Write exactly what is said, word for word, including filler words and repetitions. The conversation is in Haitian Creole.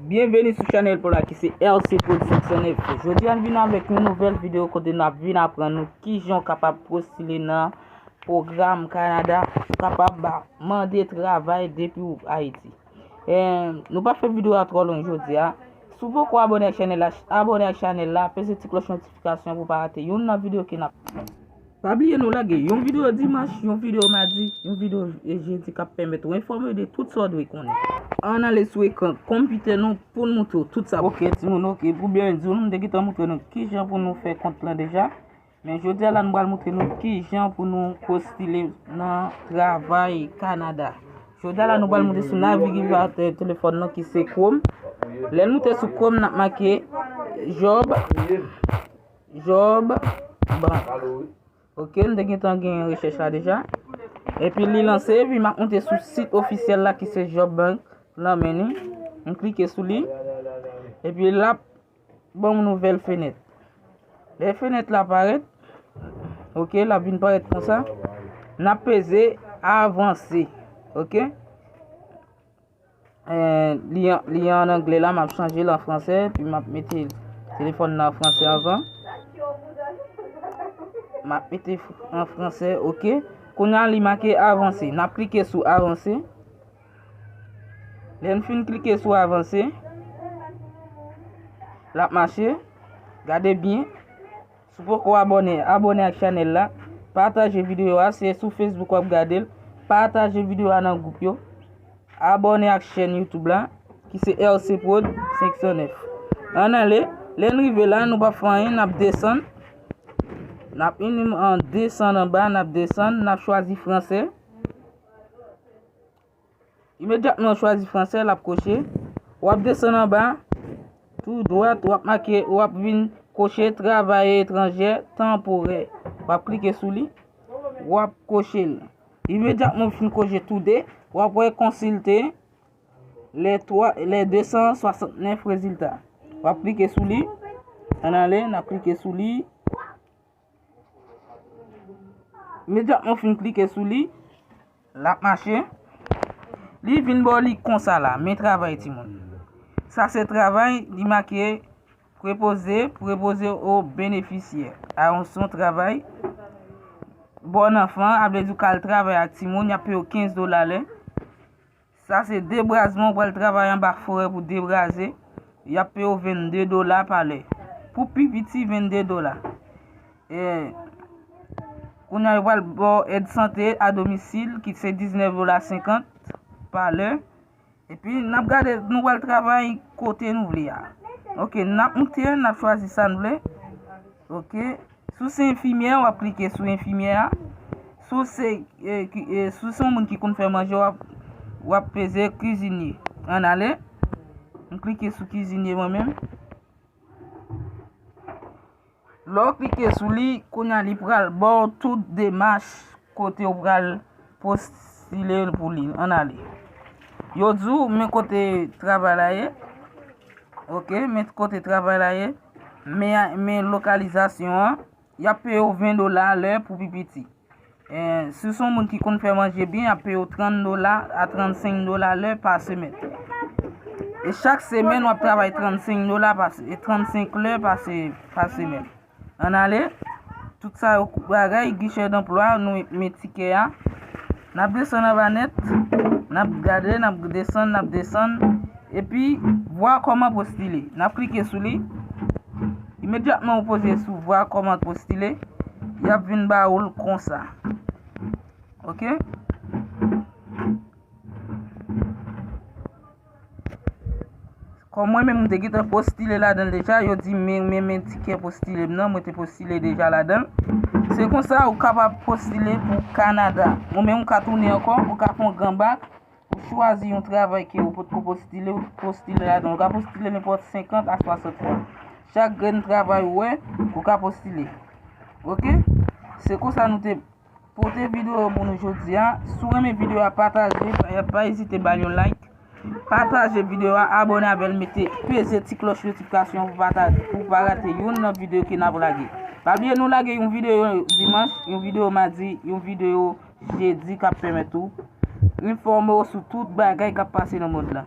Byenveni sou chanèl pa w la ki se L C Prod senk san nèf. Jodi a n vin avèk yon nouvèl videyo kote n ap vin aprann nou kijan w kapab postile nan pwogram Kanada, ou kapab mande travay depi w Ayiti. Eh, nou p ap fè videyo a twò long jodi a. Si w poko abòne ak chanèl la, abòne ak chanèl la, peze ti klòch notifikasyon pou w pa rate youn nan videyo ke n ap Pa bliye nou lage yon videyo dimanch, yon videyo madi, yon videyo jedi k ap pèmèt ou enfòme de tout sa w dwe konnen. Ann ale sou ekran konpitè nou pou n moutre w tout sa. Ok, timoun, ok. Pou byen di w, nou te gentan moutre nou kijan pou nou fè kont lan deja. Men jodi a la, nou pral moutre nou kijan pou nou postile nan travay Kanada. Jodi a la, nou pral moute sou navigatè telefòn nan ki se Chrome. Lè n moute sou Chrome, n ap make Job, Job Bank. Ok, m te gentan gen rechèch la deja. Epi li lanse, epi m ap moute sou sit ofisyèl la ki se Job Bank lan men li. M klike sou li. Epi l ap ban m nouvèl fenèt. Lè fenèt la parèt, ok, l ap vin parèt konsa. N ap peze avanse, ok. Eh, li an, li an anglè la, m ap chanje l an fransè, epi m ap mete telefòn nan an fransè anvan. M ap mete f-, an fransè, ok. Kounye a, li make avanse. N ap klike sou avanse. Lè n fin klike sou avanse, l ap mache. Gade byen. Si w poko abòne, abòne ak chanèl la. Pataje videyo a. Se sou Facebook w ap gade l, pataje videyo a nan gwoup yo. Abòne ak chèn YouTube la, ki se L C Prod senk san nèf. Ann ale, lè n rive la, nou p ap fè anyen, n ap desann. N ap vin an desann anba, n ap desann, n ap chwazi fransè. Imedyatman w chwazi fransè, l ap koche. W ap desann anba, tou dwat, w ap make, w ap vin koche travayè etranjè tanporè. W ap klike sou li, w ap koche l. Imedyatman w fin koche tou de, w ap wè konsilte lè twa, lè de san swasant nèf rezilta. W ap klike sou li. Ann ale, n ap klike sou li. Imedyatman w fin klike sou li, l ap mache. Li vin ba w li konsa la, men travay timoun. Sa se travay, li make prepoze, prepoze o benefisyè. A yon son travay. Bon anfan, a vle di w ka al travay ak timoun, y ap peye w kenz dola lè. Sa se debrazman, ou pral travay anba forè pou debraze. Y ap peye w vennde dola pa lè. Pou pi piti, vennde dola. E, kounye a, yo pral ba w èd sante a domisil, ki se diznèf dola senkant pa lè. Epi, n ap gade, nou pral travay kote nou vle a. Ok, n ap moute, n ap chwazi sa n vle. Ok. Si w se enfimyè, w ap klike sou enfimyè a. Si w se, e, ki, e, si w se yon moun ki konn fè manje, w ap, w ap peze kizinye. Ann ale. M klike sou kizinye mwen menm. Lè w klike sou li, kounye a li pral ba w tout demach kote w pral postile pou li. Ann ale. Yo di w, men kote travay la ye. Ok, men kote travay la ye. Men, men lokalizasyon an. Y ap peye w ven dola lè pou pi piti. E, si w se yon moun ki konn fè manje byen, y ap peye w trant dola a trannsenk dola lè pa semèn. E chak semèn, w ap travay trannsenk dola pa se-, e trannsenk lè pa se-, pa semèn. Ann ale. Tout sa yo kou-, bagay, gichè danplwa, nou met tikè a. N ap desann anba nèt. N ap gade, n ap desann, n ap desann. Epi, vwa kòman postile. N ap klike sou li. Imedyatman ou poze sou vwa kòman postile, y ap vin ba ou l konsa. Ok? Kòm mwen menm, m te gentan postile ladan l deja, yo di men, men, men tikè postile m nan, mwen te postile deja ladan l. Se konsa ou kapab postile pou Kanada. Ou menm ou ka tounen ankò, ou ka fè yon granbak, ou chwazi yon travay ke ou potko postile, ou postile ladan l. Ou ka postile nenpòt senkant a swasant fwa. Chak grenn travay ou wè, ou ka postile. Ok? Se konsa nou te pote videyo pou nou jodi a. Si w renmen videyo a, pataje, pa, pa ezite ba l yon like. Pataje videyo a, abòne avè l, mete, peze ti klòch notifikasyon pou pataje, pou pa rate youn nan videyo ke n ap lage. Pa bliye nou lage yon videyo dimanch, yon videyo madi, yon videyo jedi k ap pèmèt ou enfòme w sou tout bagay k ap pase nan mond lan.